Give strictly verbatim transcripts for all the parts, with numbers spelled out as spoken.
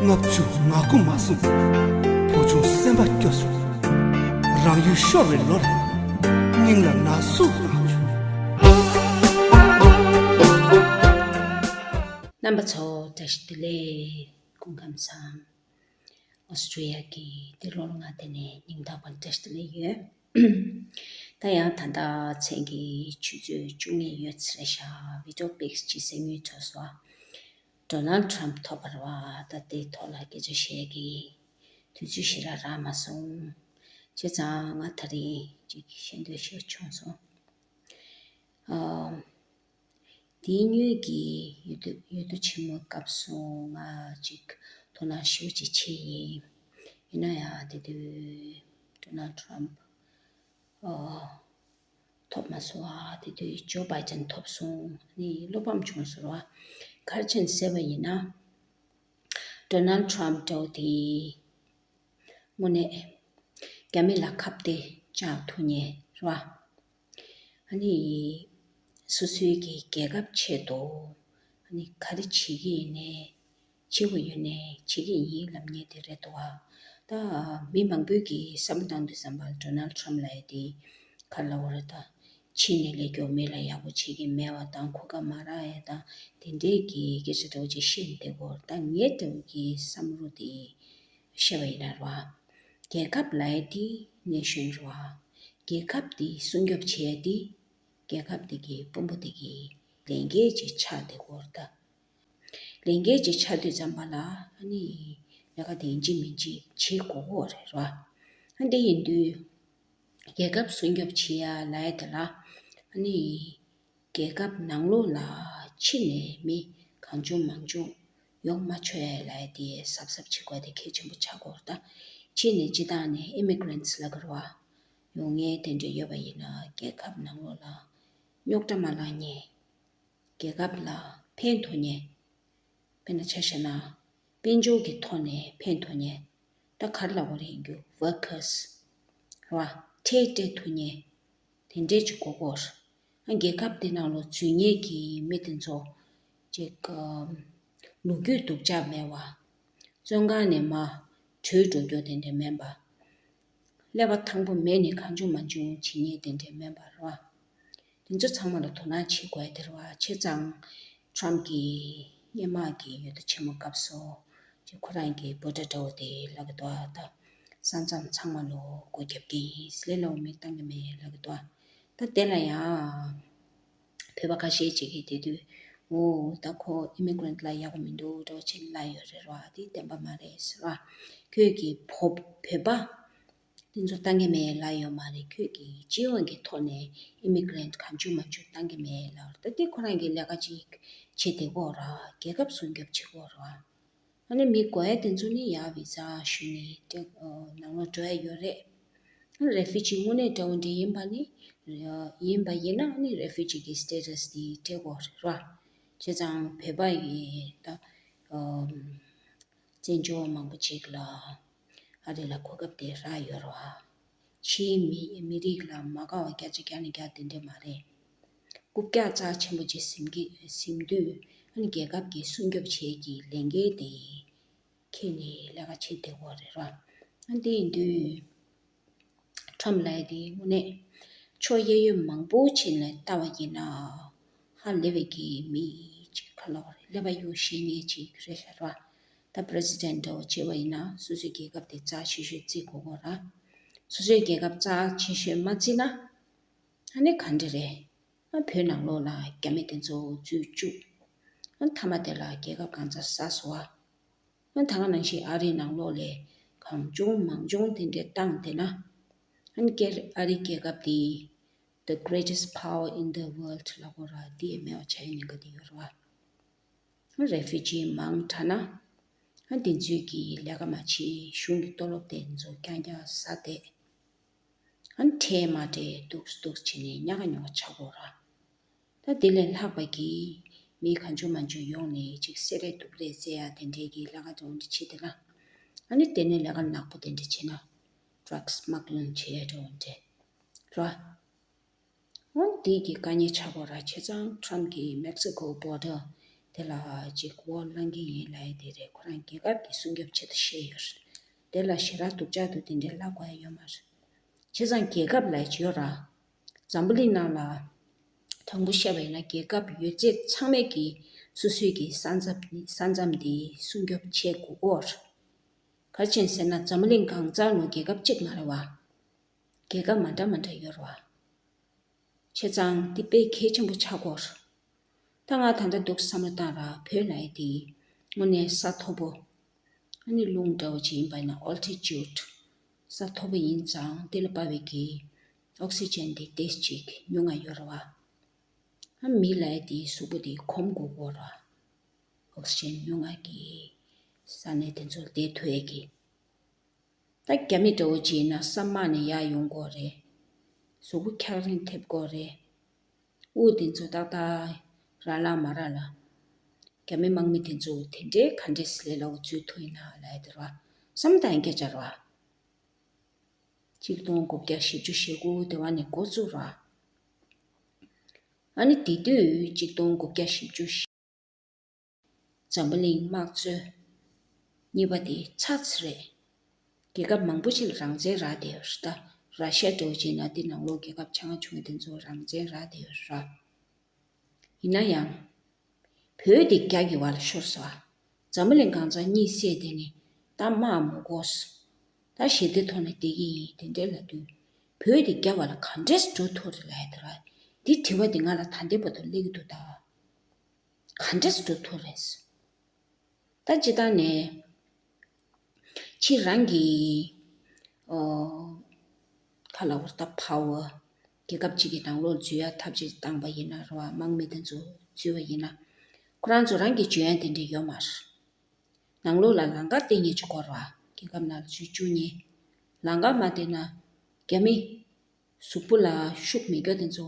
ལྔ་བཅུ་ང་དགུ་མ་སོང་། བུ་ཆུང་སེམས་པ་སྐྱོ་བྱུང་། རང་ཡུལ་ཤོར་བའི་ལོར། སྙིང་ལ་ན་ཟུག་ལངས་བྱུང་། རྣམ་པ་ཚོ་བཀྲ་ཤིས་བདེ་ལེགས། སྐུ་ཁམས་བཟང་། ཨོ་སི་ཀྲི་ཡ་གི་ཏི་རོ་ལྔ་དེ་ནས་སྙིང་ཐག་པ་བཀྲ་ཤིས་བདེ་ལེགས་ཡོད། ད་ཡང་ད་ལྟ་མཚན་གྱི་ཆུ་ཚོད་བཅུ་གཉིས་ཡོད་ཚར་ཤག་བི་ཌི་ཡོ་པིག་ཅི་སེ་ངུས་ཐོས་སོ། ཌོ་ནལ་ཊམ་ཐོབ་པ་རེད་བ། ད་དེའི་ཐོག་ལ་སྐད་ཆ་བཤད་ཀྱི་དུས་ཚོད་ཞེ་དྲག་རག་མ་སོང་། བྱས་ཙང་ང་ད་རིང་ཅིག་ཤེས་འདོད་ཤེས་བྱུང་སོང་། ཨ། དེའི་སྔོན་གྱི་འོས་བསྡུ་འོས་བསྡུ་ཆེན་མོའི་སྐབས་སུ་ང་ཅིག་དོ་སྣང་ཞེ་པོ་ཅིག་བྱས་ཡིན། ཡིན་ན་ཡང་དེ་དུས་ཌོ་ནལ་ཊམ་ཨ། ཐོབ་མ་སོང་བ། དེ་དུས་ཇོ་བྷའི་ཌེན་ཐོབ་སོང་། ཨ་ནི་བློ་ཕམ་བྱུང་སོང་བ། ག་རེ་བྱས་ནས་ཟེར་བ་ཡིན་ན། ཌོ་ནལ་ཊམ་འདྲ་བོ་དེ་དངོས་གནས་རྒྱ་མི་ལ་ཁ་གཏད་བཅག་ཐུབ་མཁན་རེད་བ། ཨ་ནི་སོ་སོའི་གི་རྒྱལ་ཁབ་ཆེད་དུ་ཨ་ནི་ག་རེ་བྱེད་ཀྱི་ཡིན་ནའི། བྱེད་དགོས་ཡོད་ནའི་བྱེད་ཀྱི་ཡིན་ལབ་མཁན་དེ་རེད་འདུག་བ། ད་མི་མང་པོས་ཀྱིས་བསམ་བློ་བཏང་དུས་ཙམ་པ་ཌོ་ནལ་ཊམ་ལབ་ཡ་དེ་ག་རེ་ལབ་དགོས་རེད། ད་ཕྱི་ནས་སླེབས་མཁན་མི་ལ་ཡག་པོ་བྱེད་ཀྱི་མེད་པ་དང་གོ་སྐབས་མ་རག་ཡ་དང་དེ་འདྲའི་གི་སྐད་ཆ་འདྲ་བོ་ཅིག་བཤད་བསྡད་ཀྱི་ཡོད་རེད། ད་ངའི་འདྲ་བོ་གི་བསམ་བློ་དེ་བཤད་པ་ཡིན་ན་རེད་བ། རྒྱལ་ཁབ་ལབ་ཡ་དེ་ནེ་ཤོན་རེད་བ། རྒྱལ་ཁབ་དེ་སྲུང་སྐྱོབ་བྱེད་ཡ་དེ་རྒྱལ་ཁབ་དེ་གི་དཔོན་པོ་དེ་གི་ལས་འགན་ཅིག་ཆགས་བསྡད་ཀྱི་ཡོད་རེད་ད། ལས་འགན་ཅིག་ཆགས་དུས་ཙམ་པ་ལ་ཨ་ནི་ལས་ཀ་དེ་ཡིན་གཅིག་མིན་གཅིག་བྱེད་དགོས་ཀྱི་ཡོད་རེད་བ། ཨ་འདི་ཡིན་དུས་རྒྱལ་ཁབ་སྲུང་སྐྱོབ་བྱེད་ཡ་ལབ་ཡ་དེ་ལ་ཨ་ནི་རྒྱལ་ཁབ་ནང་ལོགས་ལ་ཕྱི་ནས་མི་གང་བྱུང་མང་བྱུང་ཡོང་མ་ཆོག་ཡ་ལབ་ཡ་དེ་གཟབ་གཟབ་བྱེད་དགོས་དེ་གལ་ཆེན་པོ་ཆགས་ཀྱི་ཡོད་རེད་ད། ཕྱི་ནས་སྤྱིར་བཏང་ནས་ཨི་མི་གྷི་རེན་ཊི་ལབ་ཀྱི་རེད་བ། ཡོང་མཁན་དེ་འདྲ་ཡོད་པ་ཡིན་ན་རྒྱལ་ཁབ་ནང་ལོགས་ལ་རྙོག་དྲ་མ་ལངས་མཁན། རྒྱལ་ཁབ་ལ་ཕན་ཐོགས་མཁན། དཔེར་ན་ཆ་བཞག་ན་དཔལ་འབྱོར་གྱི་ཐོག་ནས་ཕན་ཐོགས་མཁན། ད་ག་རེ་ལབ་དགོས་རེད་ཡིན་རྒྱུ་ཝར་ཀར་སི་རེད་བ། ཁྲལ་སྤྲད་ཐུབ་མཁན་དེ་འདྲས་ཅིག་དགོས་ཀྱི་ཡོད་རེད། ཨ་རྒྱལ་ཁབ་དེ་ནང་ལ་འཛུལ་མཁན་གྱི་མི་དེ་ཚོ་ཅིག་ཨམ། ལོ་རྒྱུས་སྡུག་ཅག་མེད་པ། བཙོན་ཁང་ནས་མར་བྲོས་འགྲོ་རྒྱུ་དེ་འདྲས་མིན་པ། ཀླད་པ་ཐང་པོ་མེད་ནས་གང་བྱུང་མང་བྱུང་བྱེད་མཁན་དེ་འདྲས་མིན་པ་རེད་བ། དེ་ཚོ་ཚང་མ་ལ་དོ་སྣང་བྱེད་དགོས་ཡ་དེ་རེད་བ། བྱས་ཙང་ཊམ་གྱིས་སྔོན་མ་གི་འོས་བསྡུ་ཆེན་མོ་སྐབས་སུ་ཅིག་ཁོ་རང་གི་འབོད་སྒྲ་འདྲ་བོ་དེ་ལབ་ཀྱི་འདུག་ཨ། ད་ས་མཚམས་ཚང་མ་ལ་སྒོ་རྒྱབ་ཀྱི་ཡིན། སླེབས་སླེབས་མི་བཏང་གི་མེད་ལབ་ཀྱི་འདུག་ཨ། ད་དེ་ལ་ཡང་བོད་པ་ཁ་ཤས་ཅིག་གིས་དེ་དུས་འོ་ད་ཁོ་ཨི་མི་གྷི་རེན་ཊི་ལ་ཡག་པོ་མི་འདུག་འདྲ་བོ་ཅིག་ལབ་ཡོད་རེད་བ། དེ་བདེན་པ་མ་རེད་ཟེར་བ། ཁྱོད་ཀྱིས་བོད་བོད་པ་དེ་ཚོ་བཏང་གི་མེད་ལབ་ཡོད་མ་རེད། ཁྱོད་ཀྱིས་སྤྱི་ཡོངས་ཀྱི་ཐོག་ནས་ཨི་མི་གྷི་རེན་ཊི་གང་བྱུང་མང་བྱུང་བཏང་གི་མེད་ལབ་རེད། ད་དེ་ཁོ་རང་གི་ལས་ཀ་ཅིག་བྱེད་བསྡད་ཀྱི་ཡོད་རེད། རྒྱལ་ཁབ་སྲུང་སྐྱོབ་བྱེད་ཀྱི་ཡོད་རེད། ཨ་ནི་མི་དགོས་ཡ་དེ་ཚོ་ནི་ཡར་བི་ཛ་ཞུས་ནས་ནང་ལོགས་འགྲོ་ཡ་ཡོད་རེད། ཨ་ནི་རེ་ཕུ་ཇི་དངོས་གནས་འདྲ་བོ་འདྲ་ཡིན་པ་ནི་ཡིན་པ་ཡིན་ན་ཨ་ནི་རེ་ཕུ་ཇི་གི་སི་ཊེ་ཊས་དེ་སྤྲད་དགོས་རེད་ར། བྱས་ཙང་བོད་པ་ཡི་ད་བཙན་བྱོལ་བ་མང་པོ་ཅིག་ལ་ཨ་རི་ལ་གོ་སྐབས་དེ་རག་ཡོད་རེད་བ། ཕྱིའི་མི་མི་རིགས་ལ་མ་དགའ་བ་བརྒྱ་ཆ་བརྒྱ་ནས་བརྒྱ་དེ་འདྲས་མ་རེད། རྐུབ་བཀྱག་རྩ་ཆེན་པོ་ཅིག་ཟིན་གྱི་ཟིན་དུས་ཨ་ནི་རྒྱལ་ཁབ་ཀྱི་སྲུང་སྐྱོབ་བྱེད་ཀྱི་ལས་འགན་དེ་འཁྱེར་ནས་ལས་ཀ་བྱེད་བསྡད་ཡོད་རེད་ར། ཨ་འདི་ཡིན་དུས་ཊམ་ལབ་ཡ་དེ་དངོས་གནས་ཕྱོགས་གཡས་གཡོན་མང་པོ་ཕྱིན་ནས་ལྟ་བ་ཡིན་ན་ཧ་ལས་པའི་གི་མི་ཅིག་ག་ལབ་དགོས་རེད། ཀླད་པ་གཡོ་ཤེས་མཁན་ཅིག་རེད་ཤག་ར། ད་པི་རེ་སི་ཌེན་ཊི་འདྲ་བོ་བྱས་པ་ཡིན་ན་སོ་སོའི་རྒྱལ་ཁབ་དེ་རྩ་ཆེ་ཤོས་བརྩི་དགོས་ཀྱི་ཡོད་ར། སོ་སོའི་རྒྱལ་ཁབ་རྩ་ཆེ་ཤོས་མ་བརྩིས་ན་ཨ་ནི་ག་འདྲ་རེད། ཨ་བོད་ནང་ལོགས་ལ་རྒྱ་མི་དེ་ཚོ་འཛུལ་བཅུག་ཨ་མཐའ་མ་དེ་ལ་རྒྱལ་ཁབ་གང་ཚ་ཟ་སོང་བ། ཨ་ད་ག་ནང་བཞིན་ཨ་རིའི་ནང་ལོགས་ལ་གང་བྱུང་མང་བྱུང་དེ་འདྲས་བཏང་བསྡད་ན། ཨ་ནི་རྒྱལ་ཨ་རིའི་རྒྱལ་ཁབ་དེ་the greatest power in the world ལབ་དགོས་ར་དེ་མེད་པ་ཆགས་ཡ་ཉེན་ཁ་དེ་ཡོད་རེད་བ། ཨ་རེ་ཕུ་ཇི་མང་དྲགས་ན་ཨ་དེ་ཚོས་ཀྱི་ལས་ཀ་མ་བྱེད། གཞུང་གི་སྟོབས་ལོབ་དེ་ཚོ་རྐྱང་རྐྱང་ཟ་བསྡད། ཨ་ནི་ཁྲལ་མ་སྤྲད་འདུག་འདུག་བྱས་ནས་ཉག་ག་ཉོག་ག་ཆགས་ཀྱི་ཡོད་ར། ད་དེ་ལས་ལྷག་པ་གི་མི་གང་བྱུང་མང་བྱུང་ཡོང་ནས་ཅིག་སེ་རེད་སྡུག་རེད་ཟེར་ཡ་དེ་འདྲའི་གི་ལས་ཀ་དེ་འདྲ་བྱེད་དེ་ལ། ཨ་ནི་དེ་ནས་ལས་ཀ་ནག་པོ་དེ་འདྲ་བྱེད་ན་ཌྲག་སི་སྨག་ལིང་བྱེད་ཡ་འདྲ་བོ་འདྲ་ར། འོ་དེ་གི་དཀའ་ངལ་ཆགས་ཀྱི་ཡོད་ར། བྱས་ཙང་ཊམ་གི་མེག་སི་ཀོ་བོར་ཌར་ དེ་ལ་ཅིག་འོག་ལངས་ཀྱི་ཡིན་ལབ་ཡ་དེ་རེད། ཁོ་རང་རྒྱལ་ཁབ་ཀྱི་སྲུང་སྐྱོབ་ཆེད་དུ་བཤད་ཡོད་རེད། དེ་ལ་ཞེ་དྲག་སྡུག་ཅག་ཏུ་དེ་འདྲའི་ལབ་དགོས་ཡ་ཡོད་མ་རེད། བྱས་ཙང་རྒྱལ་ཁབ་ལབ་ཡ་ཅིག་ཡོད་ར། འཛམ་བུ་གླིང་ནང་ལ་དྲང་པོ་བཤད་པ་ཡིན་ན་རྒྱལ་ཁབ་ཡོད་ཚད་ཚང་མས་ཀྱི་སོ་སོའི་གི་ས་མཚམས་ས་མཚམས་འདི་སྲུང་སྐྱོབ་བྱེད་དགོས་ཀྱི་ཡོད་རེད། ག་རེ་བྱས་ཟེར་ན་འཛམ་བུ་གླིང་གང་ཚང་ལོ་རྒྱལ་ཁབ་གཅིག་མ་རེད་བ། རྒྱལ་ཁབ་མ་འདྲ་མ་འདྲ་ཡོད་རེད་བ། བྱས་ཙང་འདི་དཔེ་གལ་ཆེན་པོ་ཆགས་ཀྱི་ཡོད་རེད། ད་ང་ད་ལྟ་འདུག་བསམ་བློ་བཏང་ར། བོད་ལབ་ཡ་དེ་དངོས་གནས་ས་མཐོ་པོ། ཨ་ནི་རླུང་འདྲ་བོ་ཅིག་ཡིན་པ་ཡིན་ན་ཨོལ་ཊི་ཊུཌ། ས་མཐོ་པོ་ཡིན་ཙང་དེ་ལ་དཔག་པའི་གི་ཨོག་སི་ཇན་དེ་ཏོག་ཙམ་ཅིག་ཉུང་ང་ཡོད་རེད་བ། ཨ་མི་ལབ་ཡ་དེ་གཟུགས་པོ་དེ་གོམས་དགོས་ཀྱི་ཡོད་རེད་བ། ཨོག་སི་ཇན་ཉུང་ང་གི་ས་གནས་དེ་ཚོར་བསྡད་ཐུབ་ཡ་གི། ད་རྒྱ་མི་འདྲ་བོ་ཅིག་ཡིན་ན་ས་དམག་ནས་ཡར་ཡོང་དགོས་རེད། གཟུགས་པོ་འཁྱགས་རིང་ཐེབས་དགོས་རེད། དབུགས་དེ་ཚོ་ཏག་ཏག་རག་ལ་མ་རག་ལ། རྒྱ་མི་དམག་མི་དེ་ཚོ་དེ་འདྲའི་ག་འདྲས་ལས་སླ་བོ་འཛུལ་ཐུབ་ཡིན་ན་ལབ་ཡ་དེ་རེད་བ། བསམ་བློ་བཏང་ཡ་སྐད་ཆ་རེད་བ། ཆིག་སྟོང་དགུ་བརྒྱ་བཞི་བཅུ་ཞེ་དགུ་དེ་བ་ནས་འགོ་བཙུགས་རེད་བ། ཨ་ནི་དེ་དུས་ཆིག་སྟོང་དགུ་བརྒྱ་བཞི་བཅུ་འཛམ་བུ་གླིང་དམག་གཙོ་གཉིས་པ་དེ་ཚར་ཚར་རེད། རྒྱལ་ཁབ་མང་པོ་ཞིག་ལ་རང་བཙན་རག་བསྡད་ཡོད་རེད། ད་ར་ཤི་ཡ་འདྲ་བོ་བྱས་ན་དེ་ནང་ལོགས་རྒྱལ་ཁབ་ཆུང་ང་ཆུང་ངུ་དེ་ཚོ་རང་བཙན་རག་བསྡད་ཡོད་རེད། ཡིན་ན་ཡང་བོད་དེ་རྒྱ་གི་བར་ལ་ཤོར་སོང་ཨ། འཛམ་བུ་གླིང་གང་ཚང་གཉིད་སད་དེ་ནི་ད་དམག་མི་དགོས། ད་ཞི་བདེ་ཐོག་ནས་བསྡད་ཀྱི་ཡིན་དེ་འདྲས་ལབ་དུས་བོད་དེ་རྒྱ་བར་ལ་ག་འདྲས་འགྲོ་ཐུབ་རེད་ལབ་ཡ་དེ་ར། འདི་དྲི་བ་དེ་ང་ལ་ད་ལྟའི་བར་དུ་སླེབས་ཀྱི་འདུག་ད། ག་འདྲས་འགྲོ་ཐུབ་རེད། ད་སྤྱིར་བཏང་ནས་ཕྱི་རང་གི་ཨོ་ག་ལབ་དགོས་རེད། ད་པ་ཝར་རྒྱལ་ཁབ་ཅིག་གི་ནང་ལོགས་འཛུལ་ཡ་ཐབས་ཤེས་བཏང་པ་ཡིན་ན་རེད་བ། དམག་མི་དེ་ཚོ་འཛུལ་བ་ཡིན་ན་ཁོ་རང་ཚོ་རང་གི་འཇོན་ཡ་དེ་འདྲས་ཡོད་མ་རེད། ནང་ལོགས་ལ་ལམ་ཁ་བསྟན་མཁན་ཅིག་དགོས་རེད་བ། རྒྱལ་ཁབ་ནང་ལ་འཛུལ་བཅུག་མཁན། ལམ་ཁ་མ་བསྟན་ན་རྒྱ་མི་གཟུགས་པོ་ལ་ཤུགས་མེད་རྒྱུ་དེ་ཚོ་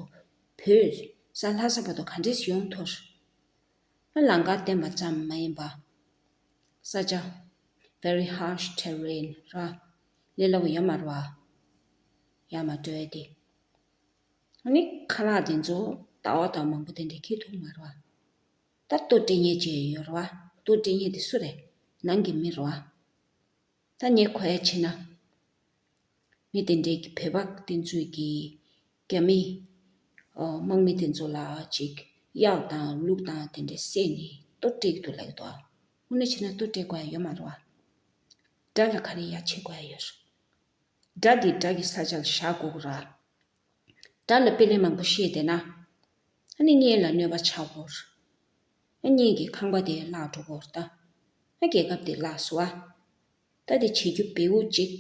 བོད་ས་ལྷ་ས་བར་དུ་ག་འདྲས་ཡོང་ཐུབ། ལམ་ཁ་བསྟན་པ་ཙམ་མ་ཡིན་པ། ས་ཆ་very harsh terrain ར། ལས་སླ་བོ་ཡོད་མ་རེད་བ། ཡར་མར་འགྲོ་ཡ་དེ། ཨ་ནི་ཁ་ལག་དེ་ཚོ་ཟླ་བ་དང་མང་པོ་དེ་འདྲས་འཁྱེར་ཐུབ་མ་རེད་བ། ད་ལྟོ་སྤྲད་མཁན་ཅིག་ཡོད་རེད་བ། ལྟོ་སྤྲད་མཁན་དེ་སུ་རེད། ནང་གི་མི་རེད་བ། ད་ངས་གོ་ཡ་བྱས་ན། མི་དེ་འདྲའི་གི་བོད་པ་དེ་ཚོས་ཀྱི་རྒྱ་མི་ཨོ་དམག་མི་དེ་ཚོ་ལ་ཅིག་གཡག་དང་ལུག་དང་དེ་འདྲ་བསད་ནས་ལྟོ་སྤྲད་ཀྱི་འདུག་ལབ་ཀྱི་འདུག་ཨ། དངོས་གནས་བྱས་ན་ལྟོ་སྤྲད་དགོས་ཡ་ཡོད་མ་རེད་བ། དགྲ་ལ་ག་རེ་ཡ་བྱེད་དགོས་ཡ་ཡོད་རེད། དགྲ་དེ་དགྲ་གི་ས་ཆ་ལ་བཞག་དགོས་ཀྱི་རེད། དགྲ་ལ་དཔེ་ལན་མང་པོ་བཤད་བསྡད་ན། ཨ་ནི་གཉེན་ལ་གནོད་པ་ཆགས་ཀྱི་རེད། ཨ་གཉེན་གྱི་ཁང་པ་དེ་བརླག་འགྲོ་གི་རེད་ད། ཨ་རྒྱལ་ཁབ་དེ་བརླག་སོང་ཨ། ད་དེ་བྱེད་རྒྱུ་བེའུ་གཅིག་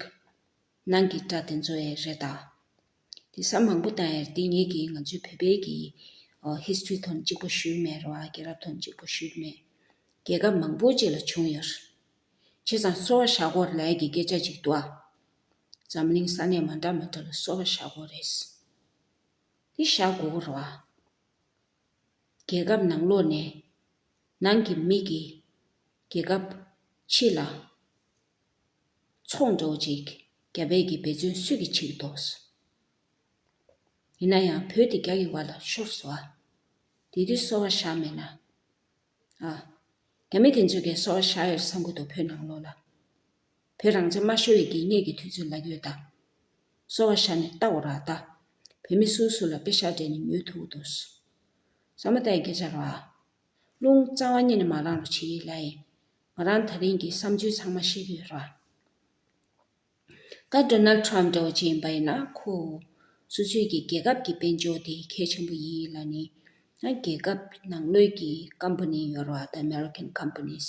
ནང་གི་དགྲ་དེ་ཚོ་ཡང་རེད་ད། དེ་ས་མང་པོ་བཏང་ཡ་རེད། དེ་ངེད་ཀྱིས་ང་ཚོའི་བོད་པའི་གི་ཨོ་ཧིས་ཊོ་རི་ཐོག་ནས་གཅིག་པོ་ཞུས་མེད་རེད་བ། རྒྱལ་རབས་ཐོག་ནས་གཅིག་པོ་ཞུས་མེད། རྒྱལ་ཁབ་མང་པོ་ཅིག་ལ་བྱུང་ཡོད་རེད། བྱས་ཙང་སོ་པ་བཞག་དགོས་རེད་ལབ་ཡ་གི་སྐད་ཆ་ཅིག་འདུག་ཨ། འཛམ་གླིང་ས་གནས་མ་འདྲ་མ་འདྲ་ལ་སོ་པ་བཞག་དགོས་རེད། དེ་བཞག་དགོས་ཀྱི་རེད་བ། རྒྱལ་ཁབ་ནང་ལོགས་ནས་ནང་གི་མི་གིས་རྒྱལ་ཁབ་ཕྱི་ལ་ཚོང་འདྲ་བོ་ཅིག་རྒྱབ་ཡས་ཀྱི་འབད་བརྩོན་སུས་ཀྱིས་བྱེད་ཀྱི་འདུག་ཡིན་ན་ཡང་བོད་དེ་རྒྱ་གི་བར་ལ་ཤོར་སོང་ཨ། དེ་དུས་སོ་པ་བཞག་མེད་ན། ཨ། རྒྱ་མི་དེ་ཚོས་ཀྱིས་སོ་པ་བཞག་ཡོད་བསམ་གྱི་འདུག་བོད་ནང་ལོགས་ལ། བོད་རང་བཙན་མ་ཤོར་བའི་གི་སྔས་ཀྱི་དུས་ཚོད་ལ་ཡོད་ད། སོ་པ་བཞག་ནས་ལྟ་འོ་ར་ད། བོད་མི་སུ་སུ་ལ་པེ་ཤག་སྤྲད་ནས་ཉོ་ཐུབ་ཀྱི་འདུག་བསམ་བློ་བཏང་ཡ་སྐད་ཆ་རེད་བ། རླུང་རྩ་བ་ཉིད་ནས་མ་ལངས་རོགས་བྱེད་ལབ་ཡིན། ང་རང་ད་རིང་གི་བསམ་ཚུལ་ཚང་མ་བཤད་ཀྱི་ཡོད་ར། ད་ཌོ་ནལ་ཊམ་འདྲ་བོ་ཅིག་ཡིན་པ་ཡིན་ན་ཁོ་སོ་སོའི་གི་རྒྱལ་ཁབ་ཀྱི་དཔལ་འབྱོར་དེ་གལ་ཆེན་པོ་ཡིན་ལབ་ནི། ང་རྒྱལ་ཁབ་ནང་ལོགས་ཀྱི་ཀམ་པ་ནི་ཡོད་ར་ད་American companies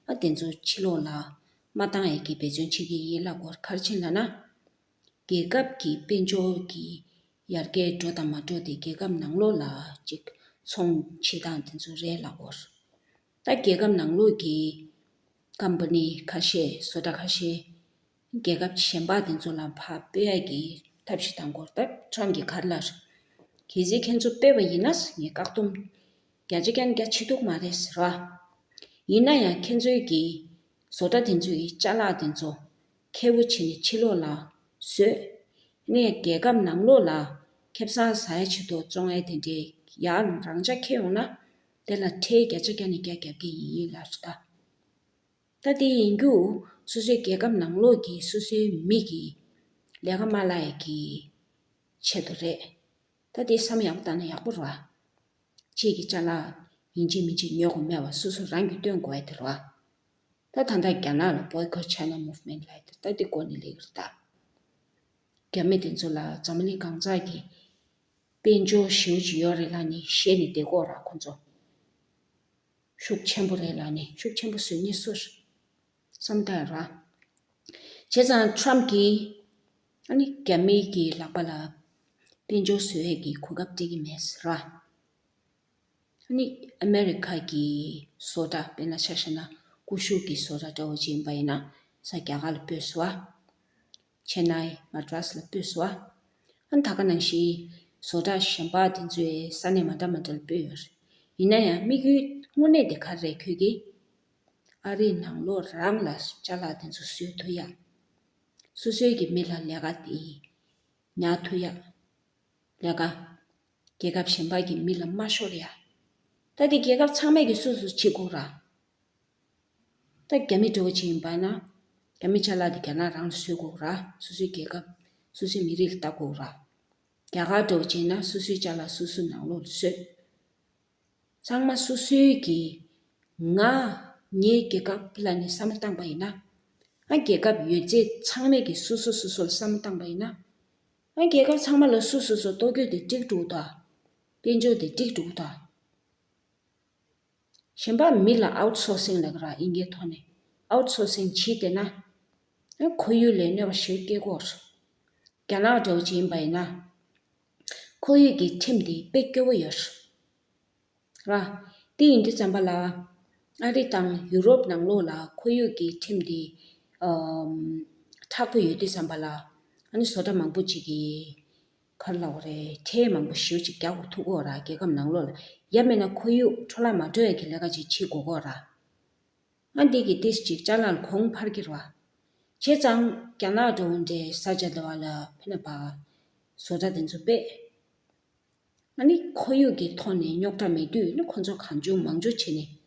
ང་དེ་ཚོ་ཕྱི་ལོགས་ལ་མ་བཏང་ཡས་ཀྱི་འབད་བརྩོན་བྱེད་ཀྱི་ཡིན་ལབ་དགོས་རེད། ག་རེ་བྱས་ལབ་ན། རྒྱལ་ཁབ་ཀྱི་དཔལ་འབྱོར་གྱི་ཡར་རྒྱས་འགྲོ་དང་མ་འགྲོ་དེ་རྒྱལ་ཁབ་ནང་ལོགས་ལ་ཅིག་ཚོང་བྱེད་སྟངས་དེ་ཚོ་རེད་ལབ་དགོས་རེད། ད་རྒྱལ་ཁབ་ནང་ལོགས་ཀྱི་ཀམ་པ་ནི་ཁ་ཤས་བཟོ་གྲྭ་ཁ་ཤས་རྒྱལ་ཁབ་གཞན་པ་དེ་ཚོ་ལ་ཕར་སྤེལ་ཡག་གི་ཐབས་ཤེས་གཏང་དགོས་རེད། ད་ཊམ་གྱིས་ག་རེ་ལབ་རེད། གལ་སྲིད་ཁྱེད་ཚོ་སྤེལ་བ་ཡིན་ན་ངས་བཀག་སྡོམ་བརྒྱ་ཆ་བརྒྱ་ནས་བརྒྱ་བྱེད་ཐུབ་མ་རེད་ཟེར་བ། ཡིན་ན་ཡང་ཁྱེད་ཚོའི་གི་བཟོ་གྲྭ་དེ་ཚོའི་གི་ཅ་ལག་དེ་ཚོ་ཁེ་པོ་བྱས་ནས་ཕྱི་ལོགས་ལ་བཟོས། ནས་རྒྱལ་ཁབ་ནང་ལོགས་ལ་ཁེ་བཟང་ཟ་ཡ་ཆེད་དུ་བཙོང་ཡ་དེ་འདྲའི་ཡར་རང་འཇགས་ཁེལ་ཡོང་ན། དེ་ལ་ཁྲལ་བརྒྱ་ཆ་བརྒྱ་ནས་བརྒྱ་རྒྱབ་ཀྱི་ཡིན་ལབ་རེད་ད། ད་དེ་ཡིན་རྒྱུ་སོ་སོའི་རྒྱལ་ཁབ་ནང་ལོགས་ཀྱི་སོ་སོའི་མི་གི་ལས་ཀ་མ་ལ་ཡ་གི་ཆེད་དུ་རེད། ད་དེ་བསམ་ཡག་པོ་བཏང་ན་ཡག་པོ་རེད་བ། ཕྱིས་ཀྱི་ཅ་ལག་ཡིན་གཅིག་མིན་གཅིག་ཉོ་དགོས་མེད་པ་སོ་སོ་རང་གིས་སྟོན་དགོས་ཡ་དེ་རེད་བ། ད་ད་ལྟ་རྒྱ་ནག་ལ་Boycott China Movement ལབ་ཡ་དེ་ད་དེ་སྐོར་ནས་ལབ་ཀྱི་རེད་ད། རྒྱ་མི་དེ་ཚོ་ལ་འཛམ་བུ་གླིང་གང་ཚང་གི་དཔལ་འབྱོར་ཞེ་པོ་ཅིག་ཡོད་རེད་ལབ་ནས་བཤད་ནས་བསྡད་ཀྱི་ཡོད་རེད་ཁོ་ཚོ། ཤུགས་ཆེན་པོ་རེད་ལབ་ནས་ཤུགས་ཆེན་པོ་བཟོ་མཁན་སུ་རེད། བསམ་བཏང་ར། བྱས་ཙང་Trump གིས་ཨ་ནི་རྒྱ་མི་གི་ལག་པ་ལ་དཔལ་འབྱོར་བཟོ་ཡས་ཀྱི་གོ་སྐབས་སྤྲད་ཀྱི་མེད་ཟེར་ར། ཨ་ནི་ཨ་མེ་རི་ཁ་གི་བཟོ་གྲྭ་དཔེར་ན་ཆ་བཞག་ན་ཀུ་ཤུ་གི་བཟོ་གྲྭ་འདྲ་བོ་ཅིག་ཡིན་པ་ཡིན་ན་ས་རྒྱ་གར་ལ་སྤོས་སོང་བ། ཆེན་ནའི་མ་ཏྲ་སི་ལ་སྤོས་སོང་བ། ཨ་ནི་ད་ག་ནང་བཞིན་བཟོ་གྲྭ་གཞན་པ་དེ་ཚོའི་ས་གནས་མ་འདྲ་མ་འདྲ་ལ་སྤོས་ཡོད་རེད། ཡིན་ན་ཡང་དམིགས་ཡུལ་དངོས་གནས་དེ་ག་རེ་རེད་ཁྱོད་ཀྱིས། ཨ་རིའི་ནང་ལོགས་རང་ལ་ཅ་ལག་དེ་ཚོ་བཟོ་ཐུབ་ཡ། སོ་སོའི་གི་མི་ལ་ལས་ཀ་དེ་ཉར་ཐུབ་ཡ། ལས་ཀ་རྒྱལ་ཁབ་གཞན་པ་གི་མི་ལ་མ་ཤོར་ཡ། ད་དེ་རྒྱལ་ཁབ་ཚང་མས་ཀྱི་སོ་སོ་བྱེད་དགོས་ར། ད་རྒྱ་མི་འདྲ་བོ་ཅིག་ཡིན་པ་ན། རྒྱ་མི་ཅ་ལག་དེ་རྒྱ་ནག་རང་ལ་བཟོ་དགོས་ར། སོ་སོའི་རྒྱལ་ཁབ་སོ་སོའི་མི་རིགས་ལ་ལྟ་དགོས་ར། རྒྱ་གར་འདྲ་བོ་ཅིག་ཡིན་ན་སོ་སོའི་ཅ་ལག་སོ་སོའི་ནང་ལོགས་ལ་བཟོས། ཚང་མ་སོ་སོའི་གི་ང་ངའི་རྒྱལ་ཁབ་ལ་ནི་བསམ་བློ་བཏང་པ་ཡིན་ན། ཨ་རྒྱལ་ཁབ་ཡོད་ཚད་ཚང་མས་ཀྱི་སོ་སོ་སོ་སོ་ལ་བསམ་བློ་བཏང་པ་ཡིན་ན། ཨ་རྒྱལ་ཁབ་ཚང་མ་ལ་སོ་སོ་སོ་ལྟོ་གོས་དེ་འགྲིག་འགྲོ་ད། དཔལ་འབྱོར་དེ་འགྲིག་འགྲོ་ད། གཞན་པ་མི་ལ་Outsourcing ལབ་ཀྱི་ར་ཨིན་སྐད་ཐོག་ནས། Outsourcing བྱེད་བསྡད་ན། ཨ་ཁོར་ཡུག་ལ་གནོད་པ་ཞེ་པོ་སྐྱེལ་གྱི་ཡོད་རེད། རྒྱ་ནག་འདྲ་བོ་ཅིག་ཡིན་པ་ཡིན་ན། ཁོར་ཡུག་གི་ཁྲིམས་དེ་དཔེ་སྐྱོ་བོ་ཡོད་རེད། ར། དེ་ཡིན་དུས་ཙམ་པ་ལ། ཨ་རི་དང་ཡུ་རོབ་ནང་ལོགས་ལ་ཁོར་ཡུག་གི་ཁྲིམས་དེ། ཨམ། མཁྲེགས་པོ་ཡོད་དུས་ཙམ་པ་ལ། ཨ་ནི་བཟོ་གྲྭ་མང་པོ་ཅིག་གིས། ག་རེ་ལབ་དགོས་རེད། ཁྲལ་མང་པོ་ཞེ་པོ་ཅིག་རྒྱག་དགོས་ཐུག་གི་ཡོད་ར་རྒྱལ་ཁབ་ནང་ལོགས་ལ། ཡང་མིན་ན་ཁོར་ཡུག་འཕྲོ་བརླག་མ་འགྲོ་ཡ་གི་ལས་ཀ་ཅིག་བྱེད་དགོས་ཀྱི་ཡོད་ར། ཨ་འདི་གི་ཏིས་ཅིག་ཅ་ལག་ལ་གོང་འཕར་གྱི་རེད་བ། བྱས་ཙང་རྒྱ་ནག་འགྲོ་འདྲའི་ས་ཆ་འདི་བ་ལ་ཕན་པ། བཟོ་གྲྭ་དེ་ཚོ་སྤེལ། ཨ་ནི་ཁོར་ཡུག་གི་ཐོག་ནས་རྙོག་དྲ་མེད་དུས་ནི་ཁོ་ཚོ་གང་བྱུང་མང་བྱུང་བྱས་ནས།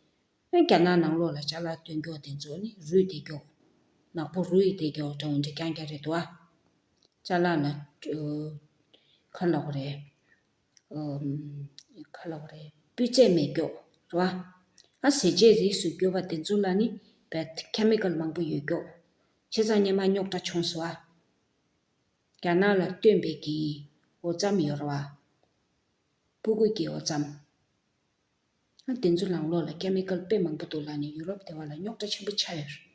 ཨ་རྒྱ་ནག་ནང་ལོགས་ལ་ཅ་ལག་སྟོན་རྒྱུ་དེ་ཚོ་ནི་རུལ་བསྡད་རྒྱུ། ནག་པོ་རུལ་བསྡད་རྒྱུ་འདྲ་བོ་འདྲ་རྐྱང་རྐྱང་རེད་འདུག་ཨ། ཅ་ལག་ལ། ག་ལབ་དགོས་རེད། ཨམ། ག་ལབ་དགོས་རེད། སྤུས་ཚད་མེད་རྒྱུ། རེད་བ། ཨ་ཟས་བཅད་རིགས་སུ་གྱུར་པ་དེ་ཚོ་ལ་ནི་བད་ཁེ་མི་ཀལ་མང་པོ་ཡོད་རྒྱུ། བྱས་ཙང་སྔོན་མ་རྙོག་དྲ་བྱུང་སོང་ཨ། རྒྱ་ནག་ལ་སྟོན་པའི་གི་འོ་རྩམ་ཡོད་རེད་བ། སྤུ་གུ་གི་འོ་རྩམ། ཨ་དེ་ཚོ་ནང་ལོགས་ལ་ཁེ་མི་ཀལ་དཔེ་མང་པོ་འདུག་ལབ་ནས་ཡུ་རོབ་དེ་བ་ལ་རྙོག་དྲ་ཆེན་པོ་ཆགས་ཡོད་རེད།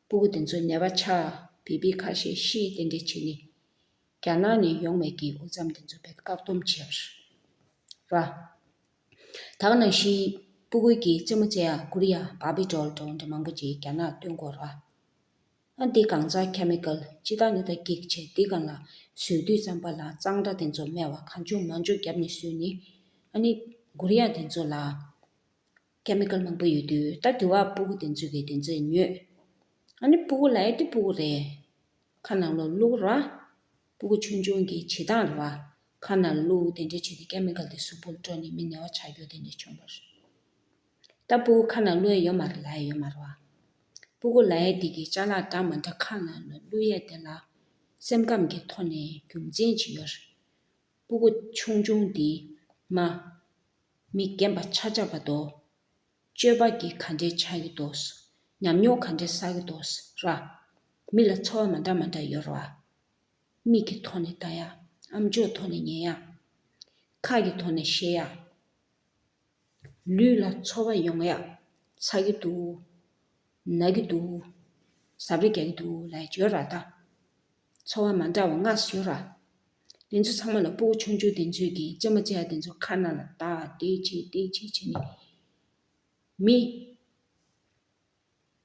སྤུ་གུ་དེ་ཚོ་ནད་པ་ཆགས། བི་བི་ཁ་ཤས་ཤི་དེ་འདྲས་བྱས་ནས། རྒྱ་ནག་ནས་ཡོང་བའི་གི་འོ་རྩམ་དེ་ཚོ་དཔེ་བཀག་སྡོམ་བྱས་ཡོད་རེད། ར། ད་ག་ནང་བཞིན་སྤུ་གུ་གི་རྩེད་མོ་རྩེ་ཡ་ཀུ་རེ་ཡ་བྷར་བི་ཌོལ་འདྲ་བོ་འདྲ་མང་པོ་ཅིག་རྒྱ་ནག་སྟོན་གྱི་ཡོད་རེད་བ། ཨ་འདི་གང་ཚང་ཁེ་མི་ཀལ་སྤྱི་བཏང་ནི་ད་འགྱིག་བྱས་འདི་གང་ལ་བཟོས་དུས་ཙམ་པ་ལ་གཙང་སྦྲ་དེ་ཚོ་མེད་པ་གང་བྱུང་མང་བྱུང་བརྒྱབ་ནས་བཟོས་ནི། ཨ་ནི་ཀུ་རེ་ཡ་དེ་ཚོ་ལ་ཁེ་མི་ཀལ་མང་པོ་ཡོད་དུས་ད་དུ་བ་སྤུ་གུ་དེ་ཚོ་གིས་དེ་ཚོ་ཉོས། ཨ་ནི་སྤུ་གུ་ལ་ཡ་དེ་སྤུ་གུ་རེད། ཁ་ནང་ལོགས་བླུགས་ར། སྤུ་གུ་ཆུང་ཆུང་གི་བྱེད་སྟངས་རེད་བ། ཁ་ནང་བླུགས་དེ་འདྲ་བྱས་ཏེ་ཁེ་མི་ཀལ་དེ་གཟུགས་པོ་ལ་སྤྲོད་ནས་མི་ནད་པ་ཆགས་རྒྱུ་དེ་འདྲ་བྱུང་བ་རེད། ད་སྤུ་གུ་ཁ་ནང་བླུགས་ཡ་ཡོད་མ་རེད་ལབ་ཡ་ཡོད་མ་རེད་བ། སྤུ་གུ་ལབ་ཡ་དེ་གི་ཅ་ལག་འདྲ་མ་འདྲ་ཁ་ནང་ལ་བླུགས་ཡ་དེ་ལ་སེམས་ཁམས་ཀྱི་ཐོག་ནས་རྒྱུ་མཚན་ཅིག་ཡོད་རེད། སྤུ་གུ་ཆུང་ཆུང་དེ་མ། མི་རྒན་པ་ཆགས་ཆགས་པ་དོ། སྤྱོད་པ་གི་ག་འདྲས་ཆགས་ཀྱི་འདུག་ཉམས་མྱོང་ག་འདྲས་བསགས་ཀྱི་འདུག་ར། མི་ལ་ཚོར་བ་མ་འདྲ་མ་འདྲ་ཡོད་རེད་བ། མིག་གི་ཐོག་ནས་ལྟ་ཡ། ཨམ་ཅོག་ཐོག་ནས་ཉན་ཡ། ཁ་གི་ཐོག་ནས་བཤད་ཡ། ལུས་ལ་ཚོར་བ་ཡོང་ཡ། ཚ་གི་འདུག་ན་གི་འདུག་ཟ་འབྲུ་རྒྱག་གི་འདུག་ལབ་ཡ་ཡོད་ར་ད། ཚོར་བ་མ་འདྲ་བ་ལྔ་ཡོད་ར། དེ་ཚོ་ཚང་མ་ལ་སྤུ་གུ་ཆུང་ཆུང་དེ་ཚོས་ཀྱིས་རྩེད་མོ་རྩེ་ཡ་དེ་ཚོ་ཁ་ནང་ལ་བཏགས་དེ་བྱས་དེ་བྱས་བྱས་ནས། མི།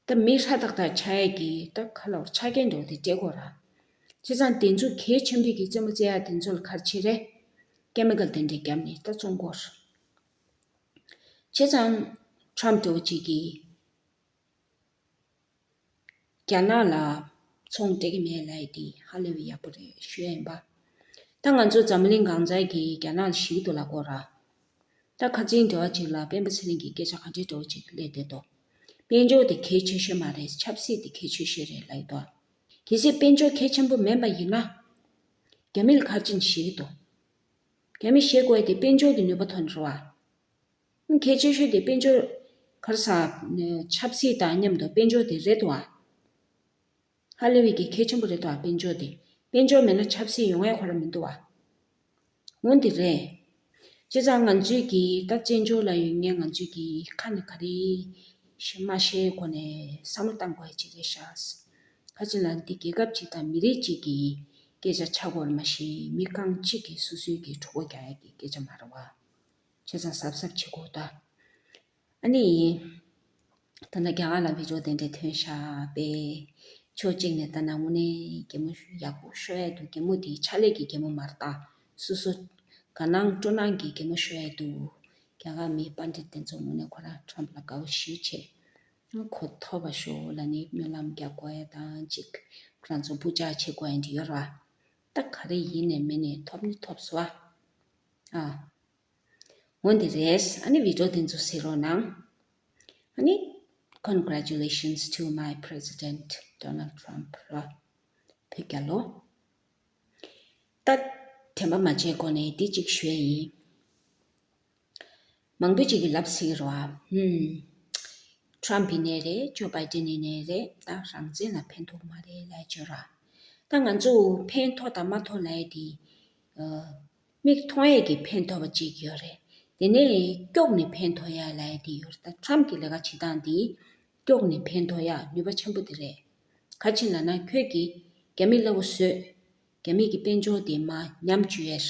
ད་མི་ཧྲ་ཏག་ཏག་ཆགས་ཡས་ཀྱི་ད་ཁ་ལོར་ཆ་རྐྱེན་འདྲ་བོ་དེ་སྤྲད་དགོས་ར། བྱས་ཙང་དེ་ཚོ་གལ་ཆེན་པོའི་གི་རྩེད་མོ་རྩེ་ཡ་དེ་ཚོ་ལ་ག་རེ་བྱེད་རེད། ཀེ་མི་ཀལ་དེ་འདྲ་བརྒྱབ་ནས་ད་བཙོང་དགོས་ར། བྱས་ཙང་ཁྲམ་འདྲ་བོ་ཅིག་གིས་རྒྱ་ནག་ལ་ཚོང་སྤྲད་ཀྱི་མེད་ལབ་ཡ་དེ་ཧ་ལས་པའི་ཡག་པོ་རེད་ཞུ་ཡ་ཡིན་པ། ད་ང་ཚོ་འཛམ་གླིང་གང་ཚང་གིས་རྒྱ་ནག་ལ་ཞེད་ཀྱི་འདུག་ལབ་དགོས་ར། ད་ཁ་སང་འདྲ་བོ་ཅིག་ལ་སྤེན་པ་ཚེ་རིང་གིས་སྐད་ཆ་ག་འདྲ་འདྲ་བོ་ཅིག་སླེབས་བསྡད་འདུག་དཔལ་འབྱོར་དེ་གལ་ཆེ་ཤོས་མ་རེད། ཆབ་སྲིད་དེ་གལ་ཆེ་ཤོས་རེད་ལབ་ཀྱི་འདུག་གལ་སྲིད་དཔལ་འབྱོར་གལ་ཆེན་པོ་མིན་པ་ཡིན་ན། རྒྱ་མི་ལ་ག་རེ་བྱས་ནས་ཞེད་ཀྱི་འདུག་རྒྱ་མི་ཞེད་དགོས་ཡ་དེ་དཔལ་འབྱོར་གྱི་ནུས་པ་ཐོག་ནས་རེད་བ། གལ་ཆེ་ཤོས་དེ་དཔལ་འབྱོར། ག་རེ་ཟེར། ཆབ་སྲིད་དང་མཉམ་དུ་དཔལ་འབྱོར་དེ་རེད་འདུག་བ། ཧ་ལས་པའི་གི་གལ་ཆེན་པོ་རེད་འདུག་བ། དཔལ་འབྱོར་དེ། དཔལ་འབྱོར་མེད་ན་ཆབ་སྲིད་ཡོང་ཡ་ཁོ་རང་མི་འདུག་བ། འོ་འདི་རེད། བྱས་ཙང་ང་ཚོས་ཀྱིས་ད་བཙན་བྱོལ་ལ་ཡོད་མཁན་ང་ཚོས་ཀྱིས་ཁ་ནས་ག་རེ་ཤེས་མ་ཤེས་སྒོ་ནས་བསམ་བློ་བཏང་དགོས་ཡ་ཅིག་རེད་ཤག་ག་ཅི་ལབ་ན་འདི་རྒྱལ་ཁབ་ཅིག་དང་མི་རིགས་ཅིག་གི་སྐད་ཆ་ཆགས་དགོས་རེད། མ་གཞི་མི་རྐང་གཅིག་གིས་སོ་སོའི་གི་གྲོད་ཁོག་རྒྱག་ཡ་གི་སྐད་ཆ་མ་རེད་བ། བྱས་ཙང་གཟབ་གཟབ་བྱེད་དགོས་ད། ཨ་ནི། ད་ལྟ་རྒྱ་གར་ལ་བི་ཌི་ཡོ་དེ་འདྲ་ཐོན་ཤག་པས། ཕྱོགས་གཅིག་ནས་ལྟ་ན་དངོས་གནས་གད་མོ་ཡག་པོ་ཤོར་ཡ་འདུག་གད་མོ་དེ་ཕྱག་ལས་ཀྱི་གད་མོ་མ་རེད་ད། སོ་སོ། དགའ་སྣང་སྤྲོ་སྣང་གི་གད་མོ་ཤོར་ཡ་འདུག་རྒྱ་གར་མི་པཎ་ཌི་ཏ་དེ་ཚོ་དངོས་གནས་ཁོ་རང་ཊམ་ཕ་ལ་དགའ་པོ་ཞེ་པོ་བྱས། ཁོ་ཐོབ་པ་ཤོག་ལབ་ནས་སྨོན་ལམ་རྒྱག་དགོས་ཡ་དང་གཅིག་ཁོ་རང་ཚོ་སྤུ་ལྕག་བྱེད་དགོས་ཡ་འདྲ་ཡོད་རེད་བ། ད་ག་རེ་ཡིན་ནས་མིན་ནས་ཐོབ་ནི་ཐོབ་སོང་བ། ཨ། འོ་འདི་རེད། ཨ་ནི་བི་ཌི་ཡོ་དེ་ཚོ་གཟིགས་རོགས་གནང་། ཨ་ནི། Congratulations to my president Donald Trump ར། བོད་རྒྱལ་ལོ། ད་དྲན་པ་མ་བརྗེད་གོང་ནས་འདི་གཅིག་ཞུ་ཡ་ཡིན། མང་པོ་ཅིག་གིས་ལབ་སྲིད་རོ་ཨ། ཧུམ། ཊམ་ཕ་ཡིན་ནའི་རེད། ཇོ་བྷའི་ཌེན་ཡིན་ནའི་རེད། ད་རང་བཙན་ལ་ཕན་ཐོགས་མ་རེད་ལབ་བརྗོད་ར། ད་ང་ཚོ་ཕན་ཐོགས་དང་མ་ཐོགས་ལབ་ཡ་དེ། ཨ། མིག་མཐོང་ཡས་ཀྱི་ཕན་ཐོགས་པ་གཅིག་ཡོད་རེད། དེ་ནས་སྐྱོགས་ནས་ཕན་ཐོགས་ཡ་ལབ་ཡ་དེ་ཡོད་རེད། ད་ཊམ་གྱི་ལས་ཀ་བྱེད་སྟངས་དེ་སྐྱོགས་ནས་ཕན་ཐོགས་ཡ་ནུས་པ་ཆེན་པོ་དེ་རེད། ག་ཅི་ལབ་ན་ཁྱོད་ཀྱིས་རྒྱ་མི་སླ་བོ་བཟོས། རྒྱ་མི་གི་དཔལ་འབྱོར་དེ་མར་ཉམས་བཅུག་ཡས།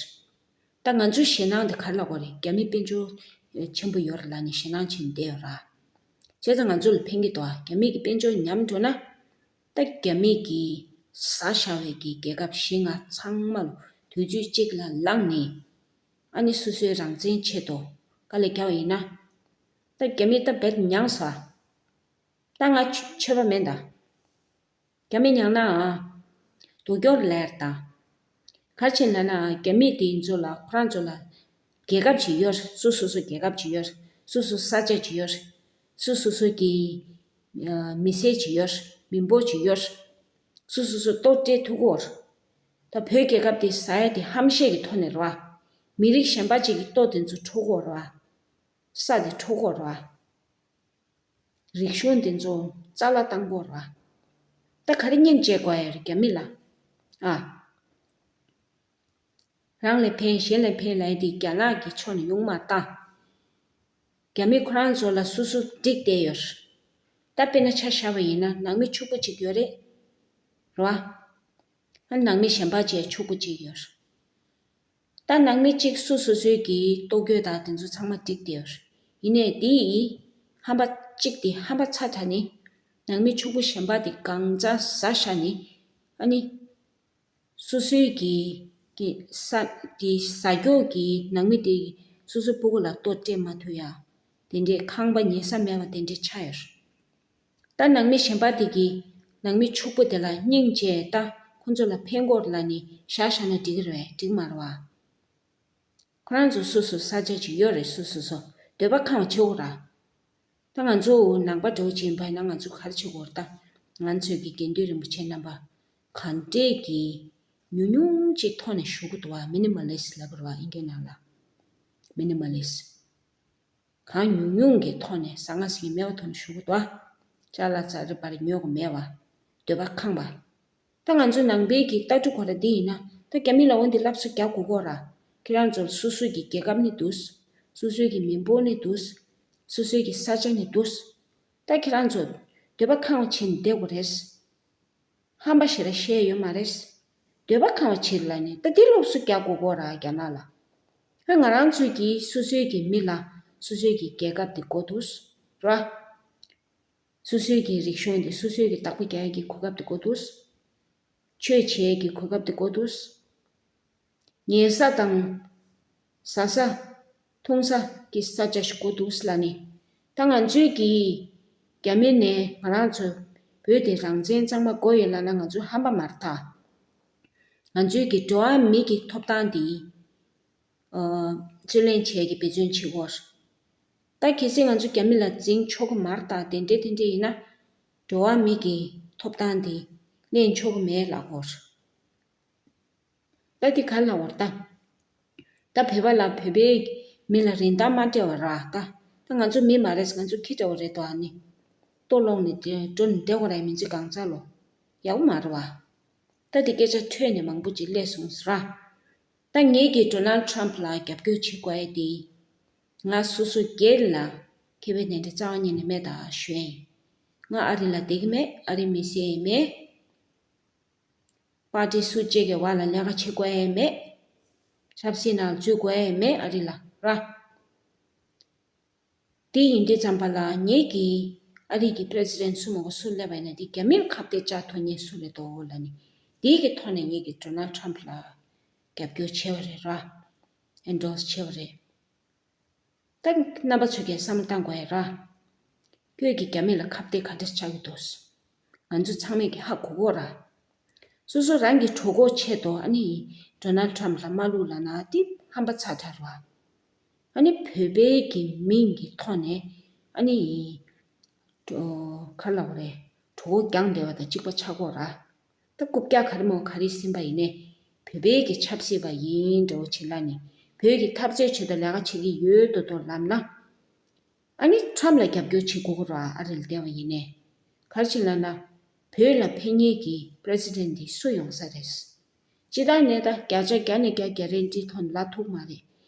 ད་ང་ཚོའི་ཞེད་སྣང་དེ་ག་རེ་ལབ་དགོས་རེད། རྒྱ་མི་དཔལ་འབྱོར་ཆེན་པོ་ཡོད་རེད་ལབ་ནས་ཞེད་སྣང་བྱས་ནས་བསྡད་ཡོད་ར། བྱས་ཙང་ང་ཚོ་ལ་ཕན་གྱི་འདུག་ཨ། རྒྱ་མི་གི་དཔལ་འབྱོར་ཉམས་འགྲོ་ན། ད་རྒྱ་མི་གིས་ཟ་བཞག་པའི་གི་རྒྱལ་ཁབ་བཞི་ལྔ་ཚང་མ་ལ་དུས་ཚོད་གཅིག་ལ་ལངས་ནས། ཨ་ནི་སོ་སོའི་རང་བཙན་ཆེད་དུ་དཀའ་ལས་བརྒྱབ་པ་ཡིན་ན། ད་རྒྱ་མི་ད་རྦད་མྱངས་སོང་ཨ། ད་ང་ཆོ་ཆོད་པ་མེད་ད། རྒྱ་མི་མྱངས་ན་ཨ། སྡུག་སྦྱོང་ལས་ད། ག་རེ་བྱས་ན་ན་རྒྱ་མི་དེ་ཚོ་ལ་ཁོ་རང་ཚོ་ལ་རྒྱལ་ཁབ་ཅིག་ཡོད། སོ་སོ་སོ་རྒྱལ་ཁབ་ཅིག་ཡོད། སོ་སོ་ས་ཆ་ཅིག་ཡོད། སོ་སོ་སོ་གི་མི་སེར་ཅིག་ཡོད། མི་འབོར་ཅིག་ཡོད། སོ་སོ་སོ་ལྟོ་སྤྲད་ཐུབ་ཀྱི་ཡོད། ད་བོད་རྒྱལ་ཁབ་དེ་ཟ་ཡ་དེ་ཧམ་བཤད་ཀྱི་ཐོག་ནས་རེད་བ། མི་རིགས་གཞན་པ་ཅིག་གི་ལྟོ་དེ་ཚོ་འཕྲོག་གི་ཡོད་རེད་བ། ས་དེ་འཕྲོག་གི་ཡོད་རེད་བ། རིག་གཞུང་དེ་ཚོ་རྩ་བརླག་བཏང་གི་ཡོད་རེད་བ། ད་ག་རེ་སྙིང་རྗེ་དགོས་ཡ་རེད་རྒྱ་མི་ལ། ཨ། རང་ལ་ཕན་གཞན་ལ་ཕན་ལབ་ཡ་དེ་རྒྱ་ནག་གི་ཕྱོགས་ནས་ཡོང་མ་ད། རྒྱ་མི་ཁོ་རང་ཚོ་ལ་སོ་སོ་འགྲིག་བསྡད་ཡོད། ད་དཔེར་ན་ཆ་བཞག་པ་ཡིན་ན་ནང་མི་ཕྱུག་པོ་གཅིག་ཡོད་རེད། རེད་བ། ཨ་ནང་མི་གཞན་པ་བྱས་ཕྱུག་པོ་གཅིག་ཡོད། ད་ནང་མི་གཅིག་སོ་སོ་སོའི་གི་ལྟོ་གོས་དང་དེ་ཚོ་ཚང་མ་འགྲིག་བསྡད་ཡོད། ཡིན་ནའི་དེ་ཡིས་ཧམ་པ་གཅིག་དེ་ཧམ་པ་ཚ་དྲགས་ནས་ནང་མི་ཕྱུག་པོ་གཞན་པ་དེ་གང་ཙམ་ཟ་བཞག་ནས། ཨ་ནི། སོ་སོའི་གི་གི་ས་དེ་ཟ་རྒྱུ་གི་ནང་མི་དེ་སོ་སོའི་སྤུ་གུ་ལ་ལྟོ་སྤྲད་མ་ཐུབ་ཡ། དེ་འདྲའི་ཁང་པ་ཉལ་ས་མེད་པ་དེ་འདྲའི་ཆགས་ཡོད། ད་ནང་མི་གཞན་པ་དེ་གིས་ནང་མི་ཕྱུག་པོ་དེ་ལ་སྙིང་རྗེ་ད་ཁོ་ཚོ་ལ་ཕན་གྱི་ཡོད་ལབ་ནས་བཞག་བཞག་ན་འགྲིག་གི་རེད་པས། འགྲིག་མ་རེད་པ། ཁོ་རང་ཚོ་སོ་སོ་ས་ཆ་ཅིག་ཡོད་རེད། སོ་སོ་སོ་འདོད་པ་ཁེངས་པ་བྱེད་དགོས་ར། ད་ང་ཚོ་ནང་པ་འདྲ་བོ་ཅིག་ཡིན་པ་ཡིན་ན་ང་ཚོ་ག་རེ་བྱེད་དགོས་རེད། ད་ང་ཚོའི་གི་དགེ་འདུན་རིན་པོ་ཆེ་རྣམ་པ་གང་འདྲས་ཀྱི་ཉུང་ཉུང་ཅིག་ཐོག་ནས་བཞུགས་ཀྱི་འདུག་པ། མི་ནི་མ་ལིསི་ལབ་ཀྱི་རེད་པ་ཨིན་སྐད་ནང་ལ། མི་ནི་མ་ལིསི། གང་ཉུང་ཉུང་གི་ཐོག་ནས་ཟ་ང་ཟ་གིན་མེད་པ་ཐོག་ནས་བཞུགས་ཀྱི་འདུག་པ། ཅ་ལག་ཙག་རི་པར་ཉོ་གི་མེད་པ། འདོད་པ་ཁེངས་པ། ད་ང་ཚོ་ནང་པའི་གི་ལྟ་གྲུབ་ཁོ་ར་འདི་ཡིན་ན་ད་རྒྱ་མི་ལ་འོ་འདི་སློབ་གསོ་རྒྱག་དགོས་ཀྱི་ཡོད་ར། ཁྱེད་རང་ཚོ་སོ་སོའི་གི་རྒྱལ་ཁབ་ནི་འདུག་སོ་སོའི་གི་མི་འབོར་ནི་འདུག་སོ་སོའི་གི་ས་ཆ་ནི་འདུག་ད་ཁྱེད་རང་ཚོ་འདོད་པ་ཁེངས་པ་བྱས་ནས་བསྡད་དགོས་རེད། ཧམ་པ་ཞེ་དྲག་བཤད་ཡོད་མ་རེད། འདོད་པ་ཁེངས་པ་བྱེད་ལབ་ནས་ད་འདི་སློབ་གསོ་རྒྱག་དགོས་ཀྱི་ཡོད་ར་རྒྱ་ནག་ལ། ཨ་ང་རང་ཚོའི་གི་སོ་སོའི་གི་མི་ལ་སོ་སོའི་གི་རྒྱལ་ཁབ་དེ་དགོས་འདུག་ར། སོ་སོའི་གི་རིག་གཞུང་དེ་སོ་སོའི་གི་བདག་པོ་རྒྱག་ཡས་ཀྱི་གོ་སྐབས་དེ་དགོས་འདུག་ཆོས་བྱེད་ཡས་ཀྱི་གོ་སྐབས་དེ་དགོས་འདུག་ཉལ་ས་དང་། ཟ་ས། འཐུང་ས་ཀྱི་ས་ཆ་ཞིག་དགོས་འདུག་ལབ་ནས། ད་ང་ཚོའི་གི་རྒྱ་མི་ནས་ང་རང་ཚོ་བོད་དེ་རང་བཙན་གཙང་མ་དགོས་ཡོད་ལབ་ན་ང་ཚོའི་ཧམ་པ་མ་རེད་ད། ང་ཚོའི་གི་འགྲོ་བ་མི་གི་ཐོབ་ཐང་དེ། ཨ། རྩོད་གླེང་བྱས་ཀྱི་འབད་བརྩོན་བྱེད་དགོས། ད་གལ་སྲིད་ང་ཚོ་རྒྱ་མི་ལ་འཛིང་ཆོག་གི་མ་རེད། ད་དེ་འདྲས་དེ་འདྲས་ཡིན་ན། འགྲོ་བ་མི་གི་ཐོབ་ཐང་དེ་ལེན་ཆོག་གི་མེད་ལབ་དགོས། ད་དེ་ག་ལབ་དགོས་རེད་ད། ད་བོད་པ་ལ་བོད་པའི་མི་ལ་རིན་ཐང་མ་སྤྲད་པ་ར་ད། ད་ང་ཚོ་མི་མ་རེད། ང་ཚོ་ཁྱི་འདྲ་བོ་རེད་དོ། ཨ་ནི་ལྟོ་སློང་ནས་དེ་འགྲོ་ནས་བསྡད་དགོས་ར། མི་ཚེ་གང་ཚར་ལོ། ཡག་པོ་མ་རེད་བ། ད་དེ་སྐད་ཆ་ཐོས་ནས་མང་པོ་ཅིག་སླེབས་སོང་ཟེར་ར། ད་ངེད་ཀྱིས་ཌོ་ནལ་ཊམ་ལ་རྒྱབ་སྐྱོར་བྱེད་དགོས་ཡས་དེ། ང་སོ་སོ་སྒེར་ལ་ཁེ་ཕན་དེ་འདྲ་རྩ་བ་ཉིད་ནས་མེད་ད་ཞུ་ཡིན། ང་ཨ་རི་ལ་བསྡད་ཀྱི་མེད། ཨ་རི་མི་སེར་མེད། པར་ཊི་སུ་གཅིག་གི་འོག་ལ་ལས་ཀ་བྱེད་དགོས་ཡས་མེད། ཆབ་སྲིད་ནང་འཛུལ་དགོས་ཡས་མེད་ཨ་རི་ལ་ར། དེ་ཡིན་དུས་ཙམ་པ་ལ་ངེད་ཀྱིས་ཨ་རི་གི་པི་རེ་སི་ཌེན་ཊི་སུ་མ་གོ་སུ་སླེབས་པ་ཡིན་ན་དེ་རྒྱ་མིར་ཁ་གཏད་བཅག་ཐུབ་མཁན་སུ་རེད་འདུག་ལབ་ནས། དེའི་གི་ཐོག་ནས་ངེད་ཀྱིས་ཌོ་ནལ་ཊམ་ལ་རྒྱབ་སྐྱོར་བྱས་པ་རེད་ར། ཨེན་ཌོ་སི་བྱས་པ་རེད། ད་རྣམ་པ་ཚོ་གིས་བསམ་བློ་བཏང་དགོས་ཡ་ར། ཁྱོད་ཀྱིས་རྒྱ་མི་ལ་ཁ་གཏད་ག་འདྲ་ཆགས་ཀྱི་འདུག་ང་ཚོ་ཚང་མས་ཀྱི་ཧ་གོ་གོ་ར། སོ་སོ་རང་གི་གྲོད་ཁོག་ཆེད་དུ་ཨ་ནི་ཌོ་ནལ་ཊམ་ལ་མ་བླུགས་ལབ་ན་དེ་ཧམ་པ་ཚ་དྲགས་ར། ཨ་ནི་བོད་པའི་གི་མིང་གི་ཐོག་ནས་ཨ་ནི་ག་ལབ་དགོས་རེད། གྲོད་ཁོག་རྒྱངས་བསྡད་པ་དང་གཅིག་པ་ཆགས་གོ་ར། ད་རྐུབ་བཀྱག་ག་རེ་མོ་ག་རེ་ཟིན་པ་ཡིན་ནའི་བོད་པའི་གི་ཆབ་སྲིད་པ་ཡིན་འདྲ་བོ་བྱེད་ལ་ནི་བོད་ཀྱི་འཐབ་རྩོད་བྱེད་དུ་ལས་ཀ་བྱེད་ཀྱི་ཡོད་དོ་དོ་ལབ་ན། ཨ་ནི་ཊམ་ལ་རྒྱབ་སྐྱོར་བྱེད་དགོས་ཀྱི་ར། ཨ་རི་ལ་བསྡད་པ་ཡིན་ནའི། ག་རེ་བྱེད་ལབ་ན། བོད་ལ་ཕན་ཉེས་ཀྱི་པི་རེ་སི་ཌེན་ཊི་འདི་སུ་ཡོང་ས་རེད། སྤྱིར་བཏང་ནས་ད་བརྒྱ་ཆ་བརྒྱ་ནས་བརྒྱ་གྷ་རན་ཊི་ཐོག་ནས་ལབ་ཐུབ་མ་རེད།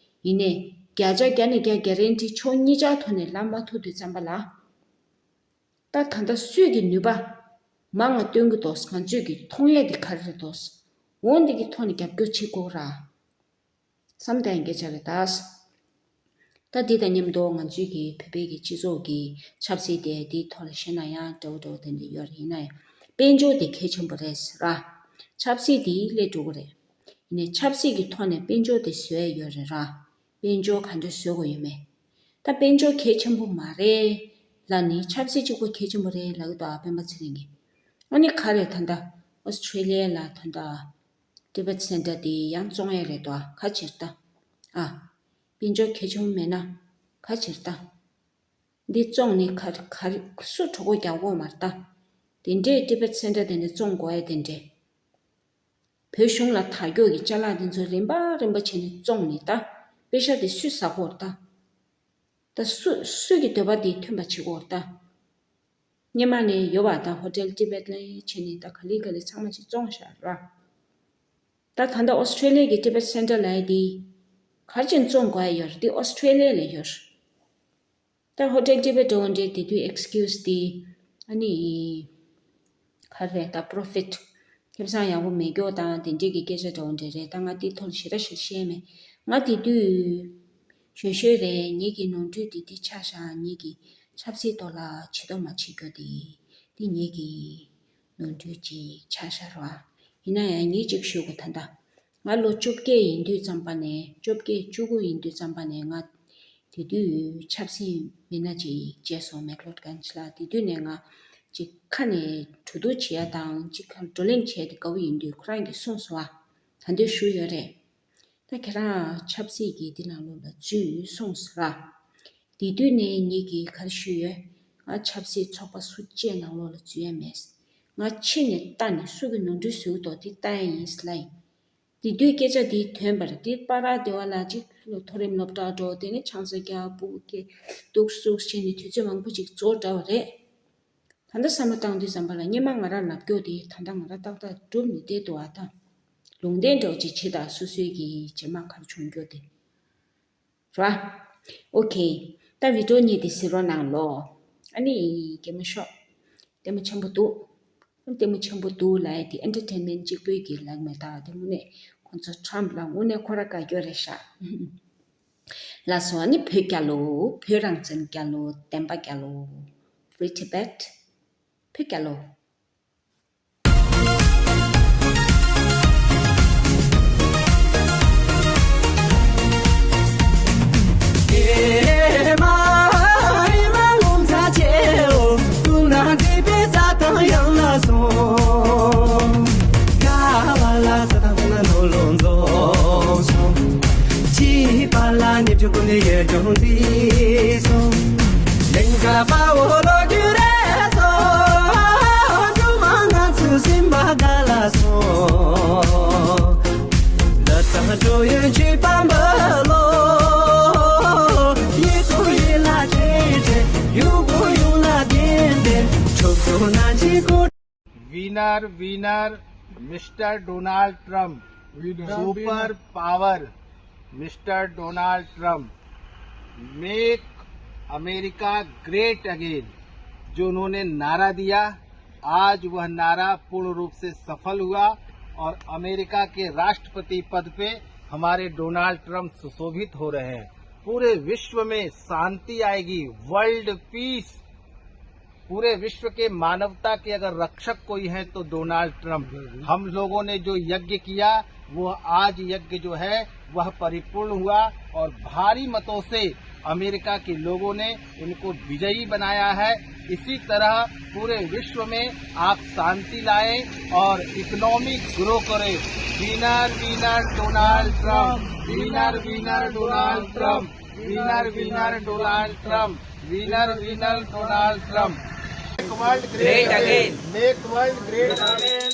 ཡིན་ནའི་བརྒྱ་ཆ་བརྒྱ་ནས་བརྒྱ་གྷ་རན་ཊི་ཕྱོགས་གཉིས་ཆ་ཐོག་ནས་ལབ་མ་ཐུབ་དུས་ཙམ་པ་ལ། ད་ད་ལྟ་སུས་ཀྱི་ནུས་པ་མང་ང་སྟོན་གྱི་འདུག་ང་ཚོས་ཀྱི་མཐོང་ཡས་འདི་ག་རེ་རེད་འདུག་འོ་འདི་གི་ཐོག་ནས་རྒྱབ་སྐྱོར་བྱེད་དགོས་ར། བསམ་གཏན་སྐད་ཆ་རེད་ད། ད་འདི་དང་མཉམ་དུ་ང་ཚོའི་གི་བོད་པའི་གི་སྤྱི་ཚོགས་ཀྱི་ཆབ་སྲིད་དེ་འདིའི་ཐོག་ལ་བཤད་ན་ཡང་འདྲ་བོ་འདྲ་བོ་དེ་འདྲ་ཡོད་རེད། ཡིན་ན་ཡང་དཔལ་འབྱོར་དེ་གལ་ཆེན་པོ་རེད་ཟེར་ར། ཆབ་སྲིད་དེ་སླེབས་འགྲོ་གི་རེད། ཡིན་ནའི་ཆབ་སྲིད་ཀྱི་ཐོག་ནས་དཔལ་འབྱོར་དེ་བཟོ་ཡས་ཡོད་རེད་ར། དཔལ་འབྱོར་ག་འདྲ་བཟོ་དགོས་ཡོད་མེད། ད་དཔལ་འབྱོར་གལ་ཆེན་པོ་མ་རེད་ལབ་ནི་ཆབ་སྲིད་གཅིག་པོ་གལ་ཆེན་པོ་རེད་ལབ་ཀྱི་འདུག་ཨ། སྤེན་པ་ཚེ་རིང་གིས། ཨ་ནི་ག་རེ་ད་ལྟ་ཨོ་སི་ཁྲེ་ལི་ཡ་ལ་ད་ལྟ་ཊི་བེཊ་སེན་ཊར་དེ་ཡང་བཙོང་ཡས་རེད་དོ། ག་བྱེད་ད། ཨ། དཔལ་འབྱོར་གལ་ཆེན་པོ་མེད་ན་ག་བྱེད་ད། འདི་བཙོང་ནི་ག་ག་སུ་གྲོད་ཁོག་རྒྱག་གོ་མ་རེད་ད། དེ་འདྲས་ཊི་བེཊ་སེན་ཊར་དེ་འདྲས་བཙོང་དགོས་ཡས་དེ་འདྲས། བོད་གཞུང་ལ་དར་ཀྱོག་གི་ཅ་ལག་འདི་ཚོ་རིམ་པ་རིམ་པ་བྱས་ནས་བཙོང་ནས་ད། པེ་ཤ་དེ་སུས་ཟ་གོ་རེད་ད། ད་སུ་སུ་གི་འདོད་པ་དེ་ཐོན་པ་བྱེད་དགོས་རེད་ད། སྔོན་མ་ནས་ཡོད་པ་ད་ཧོ་ཊེལ་ཊི་བེཊ་ལ་བྱས་ནས་ད་ག་ལེ་ག་ལེ་ཚང་མ་ཅིག་བཙོང་བཞག་ར། ད་ད་ལྟ་ཨོ་སི་ཁྲེ་ལི་ཡ་གི་ཊི་བེཊ་སེན་ཊར་ལབ་ཡས་དེ་ག་རེ་བྱས་ནས་བཙོང་དགོས་ཡ་ཡོད་རེད། དེ་ཨོ་སི་ཁྲེ་ལི་ཡ་ལ་ཡོད་རེད། ད་ཧོ་ཊེལ་ཊི་བེཊ་འདྲ་བོ་འདྲའི་དེ་དུས་ཨེག་སི་ཀིའུ་སི་དེ་ཨ་ནི་ག་རེ་རེད་ད། པོ་རོ་ཕིཊ་ཁེ་བཟང་ཡག་པོ་མེད་རྒྱུ་དང་དེ་འདྲས་ཀྱི་སྐད་ཆ་འདྲ་བོ་འདྲ་རེད། ད་ང་དེའི་ཐོག་ལ་ཞེ་དྲག་ཞིག་བཤད་མེད། ང་དེ་དུས་གཞོན་གཞོན་རེད། ངེད་ཀྱི་ནོར་འཁྲུལ་དེ་དེ་ཆགས་བཞག་ངེད་ཀྱི་ཆབ་སྲིད་ཐོག་ལ་བྱེད་ཐབས་མ་བྱེད་རྒྱུ་དེ་དེ་ངེད་ཀྱི་ནོར་འཁྲུལ་ཅིག་ཆགས་བཞག་ར། ཡིན་ན་ཡང་ངས་ཅིག་ཞུ་དགོས་ད་ལྟ། ང་ལོ་བཅོ་བརྒྱད་ཡིན་དུས་ཙམ་པ་ནས་བཅོ་བརྒྱད་བཅུ་དགུ་ཡིན་དུས་ཙམ་པ་ནས་ང་དེ་དུས་ཆབ་སྲིད་མི་སྣ་ཅིག་མཇལ་སོང་། མེག་ལོད་གྷན་ཇི་ལ། དེ་དུས་ནས་ང་ཅིག་ཁ་ནས་གྲོས་བསྡུར་བྱེད་ཡ་དང་ཅིག་ཁ་བགྲོ་གླེང་བྱས་ཏེ་དགའ་བོ་ཡིན་དུས་ཁོ་རང་གིས་གསུངས་སོང་བ། ད་འདོད་ཞུ་ཡོད་རེད། ད་ཁྱེད་རང་ཆབ་སྲིད་ཀྱི་འདི་ནང་ལོགས་ལ་འཛུལ་གསུངས་སོང་ར། དེ་དུས་ནས་ངེད་ཀྱིས་ག་རེ་ཞུས་ཡོད། ང་ཆབ་སྲིད་ཚོགས་པ་སུ་གཅིག་ནང་ལོགས་ལ་འཛུལ་ཡ་མེད། ང་ཕྱི་ནས་ལྟ་ནས་སུ་གི་ནོར་འཁྲུལ་བཟོས་འདུག་དེ་ལྟ་ཡ་ཡིན་ཟེར་ལབ་ཡིན། དེ་དུས་སྐད་ཆ་དེ་ཐོན་པ་རེད། དེ་པ་ར་སྡེ་བ་ལ་ཅིག་མཐོ་རིམ་སློབ་གྲྭ་འགྲོ། དེ་ནས་ཆང་ས་རྒྱག་སྤུ་གུ་སྐྱེ་འདུག་སུག་བྱས་ནས་དུས་ཚོད་མང་པོ་ཅིག་རྫོགས་འདྲ་བ་རེད། ད་ལྟ་བསམ་བློ་བཏང་དུས་ཙམ་པ་ལ་སྔོན་མ་ང་རང་ལབ་རྒྱུ་དེ་ད་ལྟ་ང་རང་ཏག་ཏག་གྲུབ་ནས་བསྡད་འདུག་ཨ། ད་ལུང་བསྟན་འདྲ་བོ་ཅིག་བྱེད་དང་། སོ་སོའི་གི་རྗེས་མ་ག་རེ་བྱུང་རྒྱུ་དེ་ར། ཨོ་ཁེ། ད་བི་ཌི་ཡོ་གཉིས་དེ་གཟིགས་རོགས་གནང་ལོ། ཨ་ནི་གད་མོ་ཤོར། ལྟད་མོ་ཆེན་པོ་འདུག་ལྟད་མོ་ཆེན་པོ་འདུག་ལབ་ཡ་དེ་ཨེན་ཊར་ཊེན་མེན་ཊི་གཅིག་པོའི་གི་ལབ་མེད། ད་དེ་དངོས་གནས་ཁོང་ཚོ་ཊམ་ལ་དངོས་གནས་ཁོ་རང་དགའ་སྐྱོ་རེད་ཤག་ལགས་སོ། ཨ་ནི་བོད་རྒྱལ་ལོ། བོད་རང་བཙན་རྒྱལ་ལོ། བདེན་པ་རྒྱལ་ལོ། Free Tibet། བོད་རྒྱལ་ལོ། Winner, winner, Mister Donald Trump. Super power, Mister Donald Trump. Make America great again. जो उन्होंने नारा दिया, आज वह नारा पूर्ण रूप से सफल हुआ और अमेरिका के राष्ट्रपति पद पे हमारे डोनाल्ड ट्रंप सुशोभित हो रहे हैं। पूरे विश्व में शांति आएगी, वर्ल्ड पीस। पूरे विश्व के मानवता के अगर रक्षक कोई है तो डोनाल्ड ट्रंप। हम लोगों ने जो यज्ञ किया, वो आज यज्ञ जो है वह परिपूर्ण हुआ और भारी मतों से अमेरिका के लोगों ने इनको विजयी बनाया है। इसी तरह पूरे विश्व में आप शांति लाएं और इकोनॉमी ग्रो करें। Winner, winner, Donald Trump. Winner, winner, Donald Trump. Winner, winner, Donald Trump. Winner, winner, Donald Trump. Make world great again. Make world great again.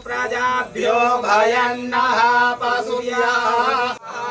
प्रजाभ्यो भयन्नः पशुभ्यः।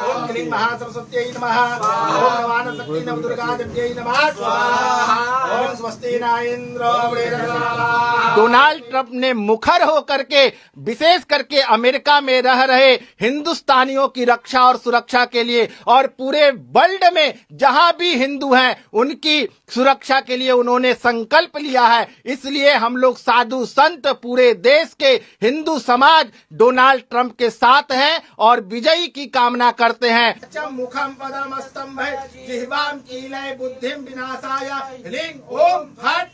ओम क्लीं महासरस्वत्यै नमः। ओम नवान शक्ति नवदुर्गा देव्यै नमः स्वाहा। ओम स्वस्ति न इंद्रो वृद्धश्रवाः। डोनाल्ड ट्रंप ने मुखर होकर के, विशेष करके अमेरिका में रह रहे हिंदुस्तानियों की रक्षा और सुरक्षा के लिए और पूरे वर्ल्ड में जहां भी हिंदू हैं, उनकी सुरक्षा के लिए उन्होंने संकल्प लिया है। इसलिए हम लोग साधु संत, पूरे देश के हिंदू समाज डोनाल्ड ट्रंप के साथ हैं और विजयी की कामना करते हैं। मुखम पद्मस्तंभे जिह्वाम कीले बुद्धिम विनाशाय। ह्लीं ओम फट